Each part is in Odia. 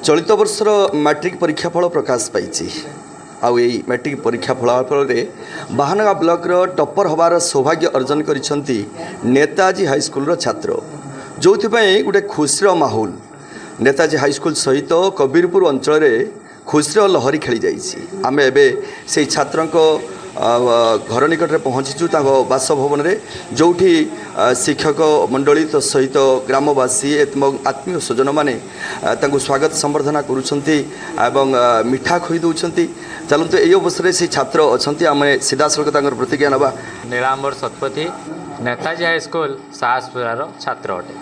ଚଳିତ ବର୍ଷର ମାଟ୍ରିକ ପରୀକ୍ଷା ଫଳ ପ୍ରକାଶ ପାଇଛି। ଆଉ ଏଇ ମାଟ୍ରିକ ପରୀକ୍ଷା ଫଳାଫଳରେ ବାହାନଗା ବ୍ଲକର ଟପ୍ପର ହେବାର ସୌଭାଗ୍ୟ ଅର୍ଜନ କରିଛନ୍ତି ନେତାଜୀ ହାଇସ୍କୁଲର ଛାତ୍ର, ଯେଉଁଥିପାଇଁ ଗୋଟେ ଖୁସିର ମାହୋଲ ନେତାଜୀ ହାଇସ୍କୁଲ ସହିତ କବୀରପୁର ଅଞ୍ଚଳରେ ଖୁସିର ଲହରୀ ଖେଳିଯାଇଛି। ଆମେ ଏବେ ସେଇ ଛାତ୍ରଙ୍କ ଘର ନିକଟରେ ପହଞ୍ଚିଛୁ, ତାଙ୍କ ବାସଭବନରେ, ଯେଉଁଠି ଶିକ୍ଷକ ମଣ୍ଡଳୀ ତ ସହିତ ଗ୍ରାମବାସୀ ଏବଂ ଆତ୍ମୀୟ ସ୍ୱଜନମାନେ ତାଙ୍କୁ ସ୍ୱାଗତ ସମ୍ବର୍ଦ୍ଧନା କରୁଛନ୍ତି ଏବଂ ମିଠା ଖୋଇ ଦେଉଛନ୍ତି। ଚାଲନ୍ତୁ, ଏହି ଅବସରରେ ସେଇ ଛାତ୍ର ଅଛନ୍ତି, ଆମେ ସିଧାସଳଖ ତାଙ୍କର ପ୍ରତିକ୍ରିୟା ନେବା। ନୀଳାମ୍ବର ଶତପଥୀ, ନେତାଜୀ ହାଇସ୍କୁଲ ସାହସପୁରାର ଛାତ୍ର ଅଟେ।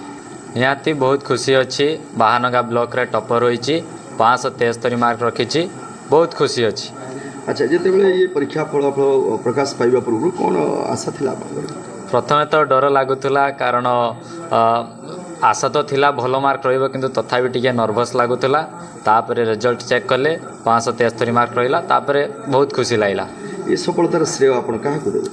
ନିହାତି ବହୁତ ଖୁସି ଅଛି। ବାହାନଗା ବ୍ଲକରେ ଟପର ହୋଇଛି, 573 ମାର୍କ ରଖିଛି, ବହୁତ ଖୁସି ଅଛି। ଆଚ୍ଛା, ଯେତେବେଳେ ଇଏ ପରୀକ୍ଷା ଫଳାଫଳ ପ୍ରକାଶ ପାଇବା ପୂର୍ବରୁ କ'ଣ ଆଶା ଥିଲା ଆପଣଙ୍କର? ପ୍ରଥମେ ତ ଡର ଲାଗୁଥିଲା, କାରଣ ଆଶା ତ ଥିଲା ଭଲ ମାର୍କ ରହିବ, କିନ୍ତୁ ତଥାପି ଟିକେ ନର୍ଭସ୍ ଲାଗୁଥିଲା। ତାପରେ ରେଜଲ୍ଟ ଚେକ୍ କଲେ, 573 ମାର୍କ ରହିଲା। ତାପରେ ବହୁତ ଖୁସି ଲାଗିଲା। ଏ ସଫଳତାର ଶ୍ରେୟ ଆପଣ କାହାକୁ ଦେବେ?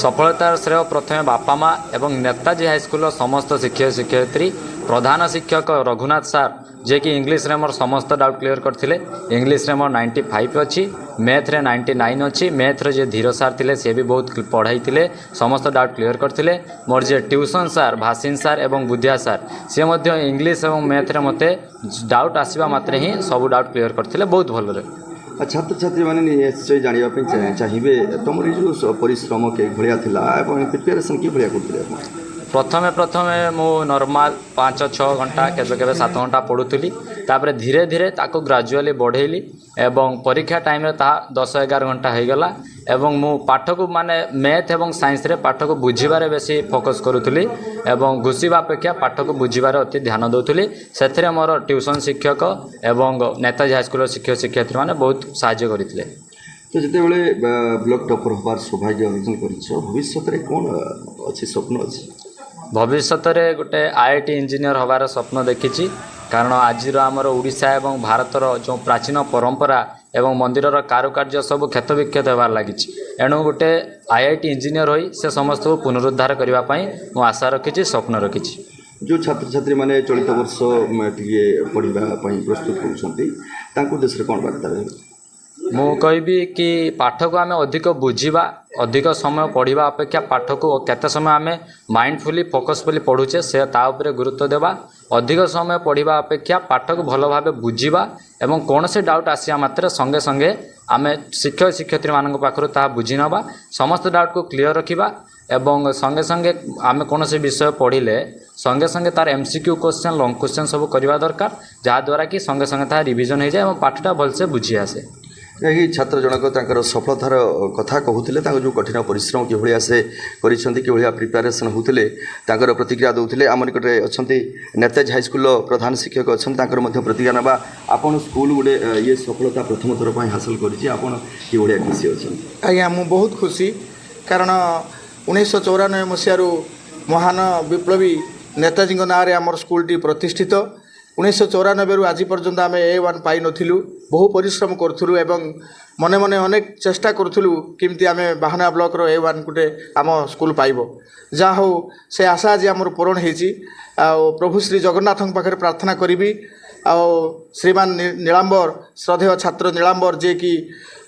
ସଫଳତାର ଶ୍ରେୟ ପ୍ରଥମେ ବାପା ମା ଏବଂ ନେତାଜୀ ହାଇସ୍କୁଲର ସମସ୍ତ ଶିକ୍ଷକ ଶିକ୍ଷୟିତ୍ରୀ, ପ୍ରଧାନ ଶିକ୍ଷକ ରଘୁନାଥ ସାର୍, ଯିଏକି ଇଂଲିଶରେ ମୋର ସମସ୍ତ ଡାଉଟ୍ କ୍ଲିୟର କରିଥିଲେ। ଇଂଲିଶରେ ମୋର 95 ଅଛି, ମ୍ୟାଥରେ 99 ଅଛି। ମ୍ୟାଥରେ ଯିଏ ଧୀର ସାର୍ ଥିଲେ, ସେ ବି ବହୁତ ପଢ଼ାଇଥିଲେ, ସମସ୍ତ ଡାଉଟ୍ କ୍ଲିୟର କରିଥିଲେ। ମୋର ଯିଏ ଟ୍ୟୁସନ୍ ସାର୍ ଭାସିନ ସାର୍ ଏବଂ ବୁଦ୍ଧିଆ ସାର୍, ସିଏ ମଧ୍ୟ ଇଂଲିଶ ଏବଂ ମ୍ୟାଥରେ ମୋତେ ଡାଉଟ୍ ଆସିବା ମାତ୍ରେ ହିଁ ସବୁ ଡାଉଟ୍ କ୍ଲିୟର କରିଥିଲେ ବହୁତ ଭଲରେ। ଆଉ ଛାତ୍ରଛାତ୍ରୀମାନେ ନିଶ୍ଚୟ ଜାଣିବା ପାଇଁ ଚାହିଁବେ, ତୁମର ଏଇ ଯେଉଁ ପରିଶ୍ରମ କିଭଳିଆ ଥିଲା ଏବଂ ପ୍ରିପାରେସନ୍ କିଭଳିଆ କରୁଥିଲେ ଆପଣ? ପ୍ରଥମେ ପ୍ରଥମେ ମୁଁ ନର୍ମାଲ 5-6 ଘଣ୍ଟା, କେବେ କେବେ 7 ଘଣ୍ଟା ପଢ଼ୁଥିଲି। ତାପରେ ଧୀରେ ଧୀରେ ତାକୁ ଗ୍ରାଜୁଆଲି ବଢ଼େଇଲି ଏବଂ ପରୀକ୍ଷା ଟାଇମ୍ରେ ତାହା 10-11 ଘଣ୍ଟା ହେଇଗଲା। ଏବଂ ମୁଁ ପାଠକୁ, ମାନେ ମ୍ୟାଥ୍ ଏବଂ ସାଇନ୍ସରେ ପାଠକୁ ବୁଝିବାରେ ବେଶୀ ଫୋକସ୍ କରୁଥିଲି ଏବଂ ଘୋଷିବା ଅପେକ୍ଷା ପାଠକୁ ବୁଝିବାରେ ଅତି ଧ୍ୟାନ ଦେଉଥିଲି। ସେଥିରେ ମୋର ଟ୍ୟୁସନ୍ ଶିକ୍ଷକ ଏବଂ ନେତାଜୀ ହାଇସ୍କୁଲର ଶିକ୍ଷକ ଶିକ୍ଷୟିତ୍ରୀମାନେ ବହୁତ ସାହାଯ୍ୟ କରିଥିଲେ। ତ ଯେତେବେଳେ ବ୍ଲକ ଟପର ହେବାର ସୌଭାଗ୍ୟ ଅର୍ଜନ କରିଛ, ଭବିଷ୍ୟତରେ କ'ଣ ଅଛି, ସ୍ୱପ୍ନ ଅଛି? ଭବିଷ୍ୟତରେ ଗୋଟେ ଆଇଆଇଟି ଇଞ୍ଜିନିୟର ହେବାର ସ୍ୱପ୍ନ ଦେଖିଛି, କାରଣ ଆଜିର ଆମର ଓଡ଼ିଶା ଏବଂ ଭାରତର ଯେଉଁ ପ୍ରାଚୀନ ପରମ୍ପରା ଏବଂ ମନ୍ଦିରର କାରୁକାର୍ଯ୍ୟ ସବୁ କ୍ଷତବିକ୍ଷତ ହେବାରେ ଲାଗିଛି। ଏଣୁ ଗୋଟେ ଆଇଆଇଟି ଇଞ୍ଜିନିୟର ହୋଇ ସେ ସମସ୍ତକୁ ପୁନରୁଦ୍ଧାର କରିବା ପାଇଁ ମୁଁ ଆଶା ରଖିଛି, ସ୍ୱପ୍ନ ରଖିଛି। ଯେଉଁ ଛାତ୍ରଛାତ୍ରୀମାନେ ଚଳିତ ବର୍ଷ ଟିକେ ପଢ଼ିବା ପାଇଁ ପ୍ରସ୍ତୁତ ହେଉଛନ୍ତି, ତାଙ୍କ ଉଦ୍ଦେଶ୍ୟରେ କ'ଣ ବାର୍ତ୍ତା ରହିବ? ମୁଁ କହିବି କି ପାଠକୁ ଆମେ ଅଧିକ ବୁଝିବା। ଅଧିକ ସମୟ ପଢ଼ିବା ଅପେକ୍ଷା ପାଠକୁ କେତେ ସମୟ ଆମେ ମାଇଣ୍ଡଫୁଲି, ଫୋକସ୍ଫୁଲି ପଢ଼ୁଛେ, ସେ ତା ଉପରେ ଗୁରୁତ୍ୱ ଦେବା। ଅଧିକ ସମୟ ପଢ଼ିବା ଅପେକ୍ଷା ପାଠକୁ ଭଲ ଭାବେ ବୁଝିବା ଏବଂ କୌଣସି ଡାଉଟ୍ ଆସିବା ମାତ୍ରେ ସଙ୍ଗେ ସଙ୍ଗେ ଆମେ ଶିକ୍ଷକ ଶିକ୍ଷୟିତ୍ରୀମାନଙ୍କ ପାଖରୁ ତାହା ବୁଝି ନେବା, ସମସ୍ତ ଡାଉଟ୍କୁ କ୍ଲିଅର୍ ରଖିବା। ଏବଂ ସଙ୍ଗେ ସଙ୍ଗେ ଆମେ କୌଣସି ବିଷୟ ପଢ଼ିଲେ ସଙ୍ଗେ ସଙ୍ଗେ ତାର ଏମସିକ୍ୟୁ କ୍ୱେଶ୍ଚନ୍, ଲଙ୍ଗ୍ କ୍ୱେଶ୍ଚନ୍ ସବୁ କରିବା ଦରକାର, ଯାହାଦ୍ୱାରା କି ସଙ୍ଗେ ସଙ୍ଗେ ତାହା ରିଭିଜନ୍ ହେଇଯାଏ ଏବଂ ପାଠଟା ଭଲସେ ବୁଝି ଆସେ। ଯାହାକି ଛାତ୍ର ଜଣକ ତାଙ୍କର ସଫଳତାର କଥା କହୁଥିଲେ, ତାଙ୍କ ଯେଉଁ କଠିନ ପରିଶ୍ରମ କିଭଳିଆ ସେ କରିଛନ୍ତି, କିଭଳିଆ ପ୍ରିପାରେସନ୍ ହେଉଥିଲେ, ତାଙ୍କର ପ୍ରତିକ୍ରିୟା ଦେଉଥିଲେ। ଆମ ନିକଟରେ ଅଛନ୍ତି ନେତାଜୀ ହାଇସ୍କୁଲର ପ୍ରଧାନ ଶିକ୍ଷକ ଅଛନ୍ତି, ତାଙ୍କର ମଧ୍ୟ ପ୍ରତିକ୍ରିୟା ନେବା। ଆପଣ ସ୍କୁଲ ଗୋଟେ ଇଏ ସଫଳତା ପ୍ରଥମ ଥର ପାଇଁ ହାସଲ କରିଛି, ଆପଣ କିଭଳିଆ ଖୁସି ଅଛନ୍ତି? ଆଜ୍ଞା, ମୁଁ ବହୁତ ଖୁସି, କାରଣ 1994 ମସିହାରୁ ମହାନ ବିପ୍ଳବୀ ନେତାଜୀଙ୍କ ନାଁରେ ଆମର ସ୍କୁଲଟି ପ୍ରତିଷ୍ଠିତ। 1994ରୁ ଆଜି ପର୍ଯ୍ୟନ୍ତ ଆମେ ଏ1 ପାଇନଥିଲୁ। ବହୁ ପରିଶ୍ରମ କରୁଥିଲୁ ଏବଂ ମନେ ମନେ ଅନେକ ଚେଷ୍ଟା କରୁଥିଲୁ, କେମିତି ଆମେ ବାହାନଗା ବ୍ଲକର ଏ1 ଗୋଟେ ଆମ ସ୍କୁଲ ପାଇବ। ଯାହା ହଉ, ସେ ଆଶା ଆଜି ଆମର ପୂରଣ ହେଇଛି। ଆଉ ପ୍ରଭୁ ଶ୍ରୀ ଜଗନ୍ନାଥଙ୍କ ପାଖରେ ପ୍ରାର୍ଥନା କରିବି, ଆଉ ଶ୍ରୀମାନ ନୀଳାମ୍ବର, ଶ୍ରଦ୍ଧେୟ ଛାତ୍ର ନୀଳାମ୍ବର, ଯିଏକି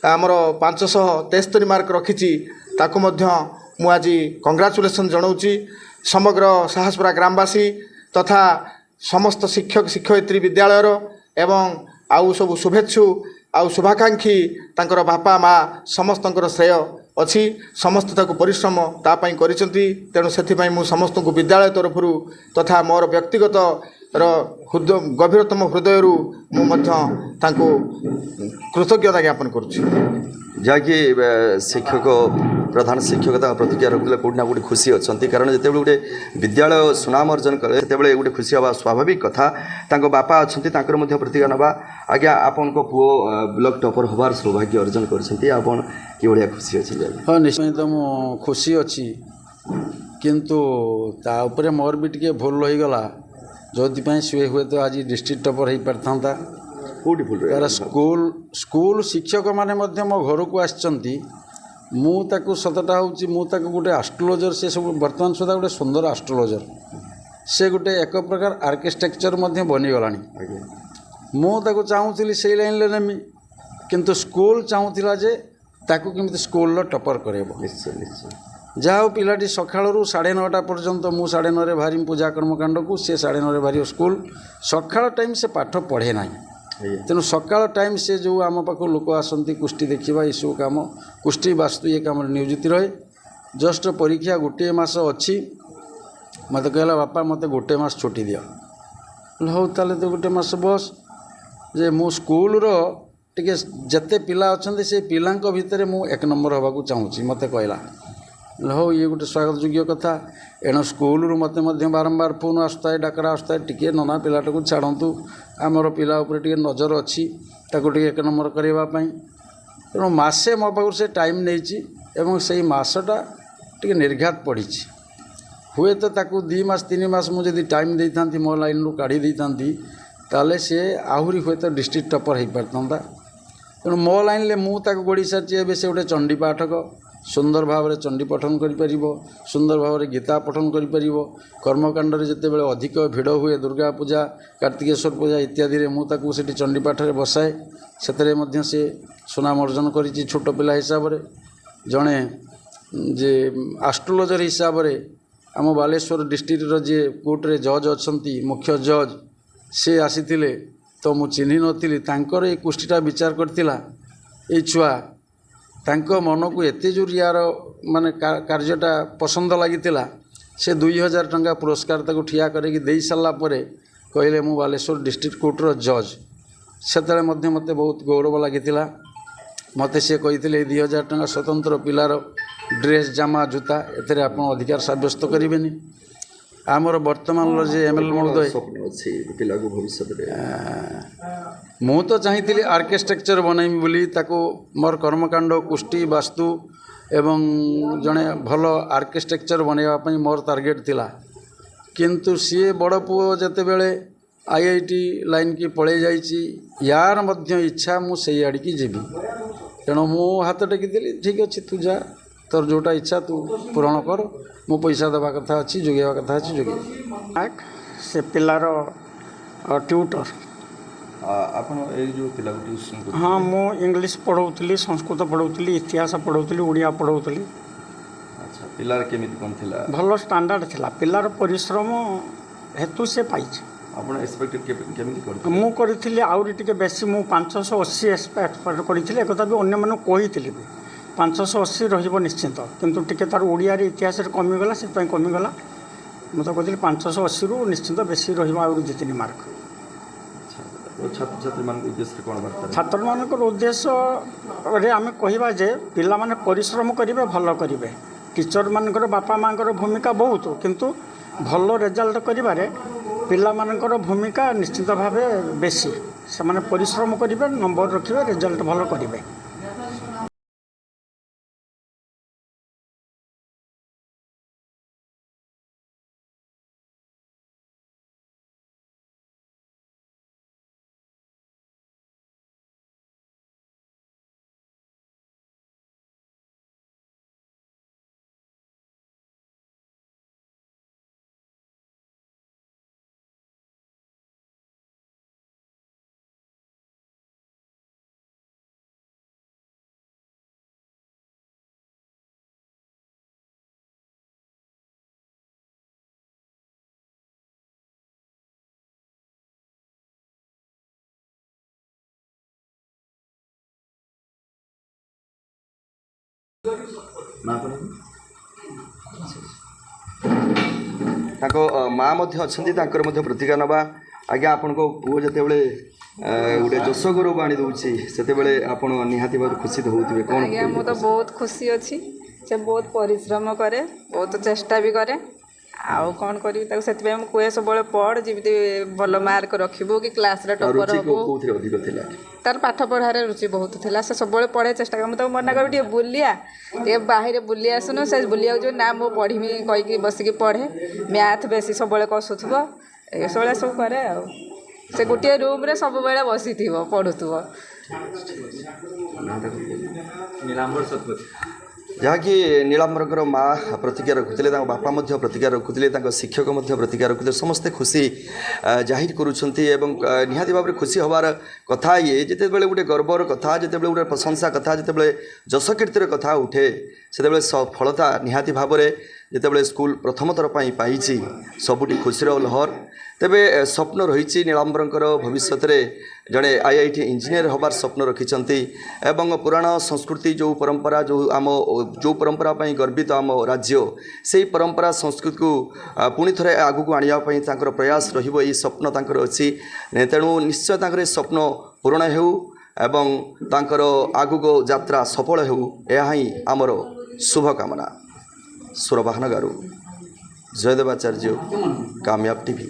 ଆମର 573 ମାର୍କ ରଖିଛି, ତାକୁ ମଧ୍ୟ ମୁଁ ଆଜି କଂଗ୍ରାଚୁଲେସନ୍ ଜଣାଉଛି। ସମଗ୍ର ସାହସପୁରା ଗ୍ରାମବାସୀ ତଥା ସମସ୍ତ ଶିକ୍ଷକ ଶିକ୍ଷୟିତ୍ରୀ ବିଦ୍ୟାଳୟର ଏବଂ ଆଉ ସବୁ ଶୁଭେଚ୍ଛୁ ଆଉ ଶୁଭାକାଂକ୍ଷୀ, ତାଙ୍କର ବାପା ମା ସମସ୍ତଙ୍କର ଶ୍ରେୟ ଅଛି। ସମସ୍ତେ ତାକୁ ପରିଶ୍ରମ ତା ପାଇଁ କରିଛନ୍ତି। ତେଣୁ ସେଥିପାଇଁ ମୁଁ ସମସ୍ତଙ୍କୁ ବିଦ୍ୟାଳୟ ତରଫରୁ ତଥା ମୋର ବ୍ୟକ୍ତିଗତର ହୃଦୟ, ଗଭୀରତମ ହୃଦୟରୁ ମୁଁ ମଧ୍ୟ ତାଙ୍କୁ କୃତଜ୍ଞତା ଜ୍ଞାପନ କରୁଛି। ଯାହାକି ଶିକ୍ଷକ, ପ୍ରଧାନ ଶିକ୍ଷକ ତାଙ୍କ ପ୍ରତିକ୍ରିୟା ରଖୁଥିଲେ। କେଉଁଠି ନା କେଉଁଠି ଖୁସି ଅଛନ୍ତି, କାରଣ ଯେତେବେଳେ ଗୋଟେ ବିଦ୍ୟାଳୟ ସୁନାମ ଅର୍ଜନ କରେ, ସେତେବେଳେ ଗୋଟେ ଖୁସି ହେବା ସ୍ୱାଭାବିକ କଥା। ତାଙ୍କ ବାପା ଅଛନ୍ତି, ତାଙ୍କର ମଧ୍ୟ ପ୍ରତିକ୍ରିୟା ନେବା। ଆଜ୍ଞା, ଆପଣଙ୍କ ପୁଅ ବ୍ଲକ ଟପର ହେବାର ସୌଭାଗ୍ୟ ଅର୍ଜନ କରିଛନ୍ତି, ଆପଣ କିଭଳିଆ ଖୁସି ଅଛନ୍ତି ଆଜ୍ଞା? ହଁ, ନିଶ୍ଚୟ ତ ମୁଁ ଖୁସି ଅଛି, କିନ୍ତୁ ତା ଉପରେ ମୋର ବି ଟିକେ ଭୁଲ ରହିଗଲା, ଯେଉଁଥିପାଇଁ ସିଏ ହୁଏତ ଆଜି ଡିଷ୍ଟ୍ରିକ୍ଟ ଟପର ହେଇପାରିଥାନ୍ତା। କେଉଁଠି ଭୁଲ ତାର ରହିଗଲା? ସ୍କୁଲ ଶିକ୍ଷକମାନେ ମଧ୍ୟ ମୋ ଘରକୁ ଆସିଛନ୍ତି। ମୁଁ ତାକୁ, ସତଟା ହେଉଛି, ମୁଁ ତାକୁ ଗୋଟେ ଆଷ୍ଟ୍ରୋଲୋଜର, ସେ ସବୁ ବର୍ତ୍ତମାନ ସୁଦ୍ଧା ଗୋଟେ ସୁନ୍ଦର ଆଷ୍ଟ୍ରୋଲୋଜର, ସେ ଗୋଟେ ଏକ ପ୍ରକାର ଆର୍କିଟେକ୍ଚର ମଧ୍ୟ ବନିଗଲାଣି। ମୁଁ ତାକୁ ଚାହୁଁଥିଲି ସେଇ ଲାଇନ୍ରେ ନେମି, କିନ୍ତୁ ସ୍କୁଲ ଚାହୁଁଥିଲା ଯେ ତାକୁ କେମିତି ସ୍କୁଲର ଟପର୍ କରାଇବ। ନିଶ୍ଚୟ ନିଶ୍ଚୟ। ଯାହା ହଉ, ପିଲାଟି ସକାଳରୁ 9:30 ପର୍ଯ୍ୟନ୍ତ, ମୁଁ 9:30ରେ ବାହାରିମି ପୂଜା କର୍ମକାଣ୍ଡକୁ, ସେ 9:30ରେ ବାହାରିବ ସ୍କୁଲ। ସକାଳ ଟାଇମ୍ ସେ ପାଠ ପଢ଼େ ନାହିଁ। ତେଣୁ ସକାଳ ଟାଇମ୍ ସେ ଯେଉଁ ଆମ ପାଖକୁ ଲୋକ ଆସନ୍ତି କୁଷ୍ଟି ଦେଖିବା, ଏସବୁ କାମ, କୁଷ୍ଟି ବାସ୍ତୁ ଇଏ କାମରେ ନିୟୋଜିତ ରହେ। ଜଷ୍ଟ ପରୀକ୍ଷା ଗୋଟିଏ ମାସ ଅଛି, ମୋତେ କହିଲା, ବାପା ମୋତେ ଗୋଟେ ମାସ ଛୁଟି ଦିଅ। ହଉ, ତାହେଲେ ତୁ ଗୋଟେ ମାସ ବସ୍, ଯେ ମୁଁ ସ୍କୁଲର ଟିକେ ଯେତେ ପିଲା ଅଛନ୍ତି ସେ ପିଲାଙ୍କ ଭିତରେ ମୁଁ 1 ନମ୍ବର ହେବାକୁ ଚାହୁଁଛି, ମୋତେ କହିଲା। ହଉ, ଇଏ ଗୋଟେ ସ୍ୱାଗତ ଯୋଗ୍ୟ କଥା। ଏଣୁ ସ୍କୁଲରୁ ମୋତେ ମଧ୍ୟ ବାରମ୍ବାର ଫୋନ୍ ଆସୁଥାଏ, ଡାକରା ଆସୁଥାଏ, ଟିକିଏ ନନା ପିଲାଟାକୁ ଛାଡ଼ନ୍ତୁ, ଆମର ପିଲା ଉପରେ ଟିକେ ନଜର ଅଛି, ତାକୁ ଟିକେ 1 ନମ୍ବର କରିବା ପାଇଁ। ତେଣୁ ମାସେ ମୋ ପାଖରୁ ସେ ଟାଇମ୍ ନେଇଛି ଏବଂ ସେଇ ମାସଟା ଟିକେ ନିର୍ଘାତ ପଢ଼ିଛି। ହୁଏତ ତାକୁ 2 ମାସ 3 ମାସ ମୁଁ ଯଦି ଟାଇମ୍ ଦେଇଥାନ୍ତି, ମୋ ଲାଇନ୍ରୁ କାଢ଼ି ଦେଇଥାନ୍ତି, ତାହେଲେ ସିଏ ଆହୁରି ହୁଏତ ଡିଷ୍ଟ୍ରିକ୍ଟ ଟପର୍ ହେଇପାରିଥାନ୍ତା। ତେଣୁ ମୋ ଲାଇନ୍ରେ ମୁଁ ତାକୁ ଗଢ଼ି ସାରିଛି। ଏବେ ସେ ଗୋଟେ ଚଣ୍ଡୀ ପାଠକ, ସୁନ୍ଦର ଭାବରେ ଚଣ୍ଡୀ ପଠନ କରିପାରିବ, ସୁନ୍ଦର ଭାବରେ ଗୀତା ପଠନ କରିପାରିବ। କର୍ମକାଣ୍ଡରେ ଯେତେବେଳେ ଅଧିକ ଭିଡ଼ ହୁଏ, ଦୁର୍ଗା ପୂଜା, କାର୍ତ୍ତିକେଶ୍ୱର ପୂଜା ଇତ୍ୟାଦିରେ, ମୁଁ ତାକୁ ସେଠି ଚଣ୍ଡୀ ପାଠରେ ବସାଏ। ସେଥିରେ ମଧ୍ୟ ସେ ସୁନାମ ଅର୍ଜନ କରିଛି ଛୋଟ ପିଲା ହିସାବରେ। ଜଣେ ଯେ ଆଷ୍ଟ୍ରୋଲୋଜର ହିସାବରେ ଆମ ବାଲେଶ୍ୱର ଡିଷ୍ଟ୍ରିକ୍ଟର ଯିଏ କୋର୍ଟରେ ଜଜ୍ ଅଛନ୍ତି, ମୁଖ୍ୟ ଜଜ୍, ସେ ଆସିଥିଲେ ତ ମୁଁ ଚିହ୍ନି ନଥିଲି। ତାଙ୍କର ଏଇ କୁଷ୍ଟିଟା ବିଚାର କରିଥିଲା ଏଇ ଛୁଆ। ତାଙ୍କ ମନକୁ ଏତେ ଜୋର ୟାର ମାନେ କାର୍ଯ୍ୟଟା ପସନ୍ଦ ଲାଗିଥିଲା, ସେ 2000 ଟଙ୍କା ପୁରସ୍କାର ତାକୁ ଠିଆ କରିକି ଦେଇ ସାରିଲା ପରେ କହିଲେ, ମୁଁ ବାଲେଶ୍ୱର ଡିଷ୍ଟ୍ରିକ୍ଟ କୋର୍ଟର ଜଜ୍। ସେତେବେଳେ ମଧ୍ୟ ମୋତେ ବହୁତ ଗୌରବ ଲାଗିଥିଲା। ମୋତେ ସେ କହିଥିଲେ, ଏଇ 2000 ଟଙ୍କା ସ୍ୱତନ୍ତ୍ର ପିଲାର ଡ୍ରେସ୍, ଜାମା, ଜୁତା, ଏଥିରେ ଆପଣ ଅଧିକାର ସାବ୍ୟସ୍ତ କରିବେନି। ଆମର ବର୍ତ୍ତମାନର ଯେ ଏମ୍ ଏଲ୍ ମହୋଦୟ, ସ୍ୱପ୍ନ ଅଛି ପିଲାକୁ ଭବିଷ୍ୟତରେ? ମୁଁ ତ ଚାହିଁଥିଲି ଆର୍କିଟେକ୍ଚର ବନେଇବି ବୋଲି ତାକୁ। ମୋର କର୍ମକାଣ୍ଡ, କୁଷ୍ଟି, ବାସ୍ତୁ ଏବଂ ଜଣେ ଭଲ ଆର୍କିଟେକ୍ଚର ବନେଇବା ପାଇଁ ମୋର ଟାର୍ଗେଟ୍ ଥିଲା। କିନ୍ତୁ ସିଏ ବଡ଼ ପୁଅ ଯେତେବେଳେ I I T ଲାଇନ୍କି ପଳେଇ ଯାଇଛି, ୟାର ମଧ୍ୟ ଇଚ୍ଛା ମୁଁ ସେଇ ଆଡ଼ିକି ଯିବି। ତେଣୁ ମୁଁ ହାତ ଟେକିଦେଲି, ଠିକ୍ ଅଛି, ତୁ ଯା, ତୋର ଯେଉଁଟା ଇଚ୍ଛା ତୁ ପୂରଣ କର, ମୁଁ ପଇସା ଦେବା କଥା ଅଛି, ଯୋଗେଇବା କଥା ଅଛି ଯୋଗେଇବି। ସେ ପିଲାର ଟ୍ୟୁଟର। ଆପଣ ଏଇ ଯେଉଁ ପିଲାକୁ ଟ୍ୟୁସନ୍? ହଁ, ମୁଁ ଇଂଲିଶ ପଢ଼ଉଥିଲି, ସଂସ୍କୃତ ପଢ଼ଉଥିଲି, ଇତିହାସ ପଢ଼ଉଥିଲି, ଓଡ଼ିଆ ପଢ଼ଉଥିଲି। ଆଚ୍ଛା, ପିଲାର କେମିତି କ'ଣ ଥିଲା? ଭଲ ଷ୍ଟାଣ୍ଡାର୍ଡ଼ ଥିଲା। ପିଲାର ପରିଶ୍ରମ ହେତୁ ସେ ପାଇଛି। ଆପଣ ଏକ୍ସପେକ୍ଟେଡ଼ କେମିତି କରିଥିଲେ? ମୁଁ କରିଥିଲି ଆହୁରି ଟିକେ ବେଶୀ। ମୁଁ 580 ଏକ୍ସପେକ୍ଟ କରିଥିଲି। ଏକଥା ବି ଅନ୍ୟମାନଙ୍କୁ କହିଥିଲି ବି, 580 ରହିବ ନିଶ୍ଚିନ୍ତ। କିନ୍ତୁ ଟିକେ ତାର ଓଡ଼ିଆରେ, ଇତିହାସରେ କମିଗଲା, ସେଥିପାଇଁ କମିଗଲା। ମୁଁ ତ କହିଥିଲି 580ରୁ ନିଶ୍ଚିନ୍ତ ବେଶୀ ରହିବ ଆହୁରି 2-3 ମାର୍କ। ଛାତ୍ରଛାତ୍ରୀମାନଙ୍କ ଉଦ୍ଦେଶ୍ୟରେ କ'ଣ ବାର୍ତ୍ତା? ଛାତ୍ରମାନଙ୍କର ଉଦ୍ଦେଶ୍ୟରେ ଆମେ କହିବା ଯେ ପିଲାମାନେ ପରିଶ୍ରମ କରିବେ, ଭଲ କରିବେ। ଟିଚରମାନଙ୍କର, ବାପା ମାଆଙ୍କର ଭୂମିକା ବହୁତ, କିନ୍ତୁ ଭଲ ରେଜଲ୍ଟ କରିବାରେ ପିଲାମାନଙ୍କର ଭୂମିକା ନିଶ୍ଚିତ ଭାବେ ବେଶୀ। ସେମାନେ ପରିଶ୍ରମ କରିବେ, ନମ୍ବର ରଖିବେ, ରେଜଲ୍ଟ ଭଲ କରିବେ। ତାଙ୍କ ମା ମଧ୍ୟ ଅଛନ୍ତି, ତାଙ୍କର ମଧ୍ୟ ପ୍ରତିକ୍ରିୟା ନେବା। ଆଜ୍ଞା, ଆପଣଙ୍କ ପୁଅ ଯେତେବେଳେ ଗୋଟେ ଯଶ ଗୌରବ ଆଣି ଦେଉଛି, ସେତେବେଳେ ଆପଣ ନିହାତି ଭାବରେ ଖୁସି ତ ହେଉଥିବେ, କ'ଣ? ଆଜ୍ଞା, ମୁଁ ତ ବହୁତ ଖୁସି ଅଛି। ସେ ବହୁତ ପରିଶ୍ରମ କରେ, ବହୁତ ଚେଷ୍ଟା ବି କରେ। ଆଉ କ'ଣ କରିବି ତାକୁ, ସେଥିପାଇଁ ମୁଁ କୁହେ ସବୁବେଳେ ପଢ଼, ଯେମିତି ଭଲ ମାର୍କ ରଖିବୁ କି କ୍ଲାସ୍ରେ ଟପର୍ ହେବୁ। କେଉଁଥିରେ ଅଧିକ ଥିଲା? ତାର ପାଠ ପଢ଼ାରେ ରୁଚି ବହୁତ ଥିଲା। ସେ ସବୁବେଳେ ପଢ଼େ, ଚେଷ୍ଟା କରେ। ମୁଁ ତାକୁ ମନା କରିବି, ଟିକେ ବୁଲିଆ, ଟିକେ ବାହାରେ ବୁଲି ଆସୁନୁ। ସେ ବୁଲିବାକୁ ଯିବ ନା, ମୁଁ ପଢ଼ିମି କହିକି ବସିକି ପଢ଼େ। ମ୍ୟାଥ୍ ବେଶୀ ସବୁବେଳେ କଷୁଥିବ, ଏସବୁଭଳିଆ ସବୁ କରେ। ଆଉ ସେ ଗୋଟିଏ ରୁମ୍ରେ ସବୁବେଳେ ବସିଥିବ, ପଢ଼ୁଥିବ। ନୀଳାମ୍ବର ଶତପଥୀ। ଯାହାକି ନୀଳାମ୍ବରଙ୍କର ମା ପ୍ରତିକ୍ରିୟା ରଖୁଥିଲେ, ତାଙ୍କ ବାପା ମଧ୍ୟ ପ୍ରତିକ୍ରିୟା ରଖୁଥିଲେ, ତାଙ୍କ ଶିକ୍ଷକ ମଧ୍ୟ ପ୍ରତିକ୍ରିୟା ରଖୁଥିଲେ। ସମସ୍ତେ ଖୁସି ଜାହିର କରୁଛନ୍ତି ଏବଂ ନିହାତି ଭାବରେ ଖୁସି ହେବାର କଥା ଇଏ। ଯେତେବେଳେ ଗୋଟେ ଗର୍ବର କଥା, ଯେତେବେଳେ ଗୋଟେ ପ୍ରଶଂସା କଥା, ଯେତେବେଳେ ଯଶକୀର୍ତ୍ତିର କଥା ଉଠେ, ସେତେବେଳେ ସଫଳତା ନିହାତି ଭାବରେ ଯେତେବେଳେ ସ୍କୁଲ ପ୍ରଥମ ଥର ପାଇଁ ପାଇଛି, ସବୁଠି ଖୁସିର ଲହର। ତେବେ ସ୍ୱପ୍ନ ରହିଛି ନୀଳାମ୍ବରଙ୍କର, ଭବିଷ୍ୟତରେ ଜଣେ ଆଇଆଇଟି ଇଞ୍ଜିନିୟର ହେବାର ସ୍ୱପ୍ନ ରଖିଛନ୍ତି ଏବଂ ପୁରାଣ ସଂସ୍କୃତି ଯେଉଁ ପରମ୍ପରା, ଯେଉଁ ଆମ ଯେଉଁ ପରମ୍ପରା ପାଇଁ ଗର୍ବିତ ଆମ ରାଜ୍ୟ, ସେଇ ପରମ୍ପରା ସଂସ୍କୃତିକୁ ପୁଣି ଥରେ ଆଗକୁ ଆଣିବା ପାଇଁ ତାଙ୍କର ପ୍ରୟାସ ରହିବ। ଏଇ ସ୍ୱପ୍ନ ତାଙ୍କର ଅଛି। ତେଣୁ ନିଶ୍ଚୟ ତାଙ୍କର ଏ ସ୍ୱପ୍ନ ପୂରଣ ହେଉ ଏବଂ ତାଙ୍କର ଆଗକୁ ଯାତ୍ରା ସଫଳ ହେଉ, ଏହା ହିଁ ଆମର ଶୁଭକାମନା। ସୁରବାହାନଗାରୁ ଜୟଦେବାଚାର୍ଯ୍ୟ, କାମୟାବ ଟିଭି।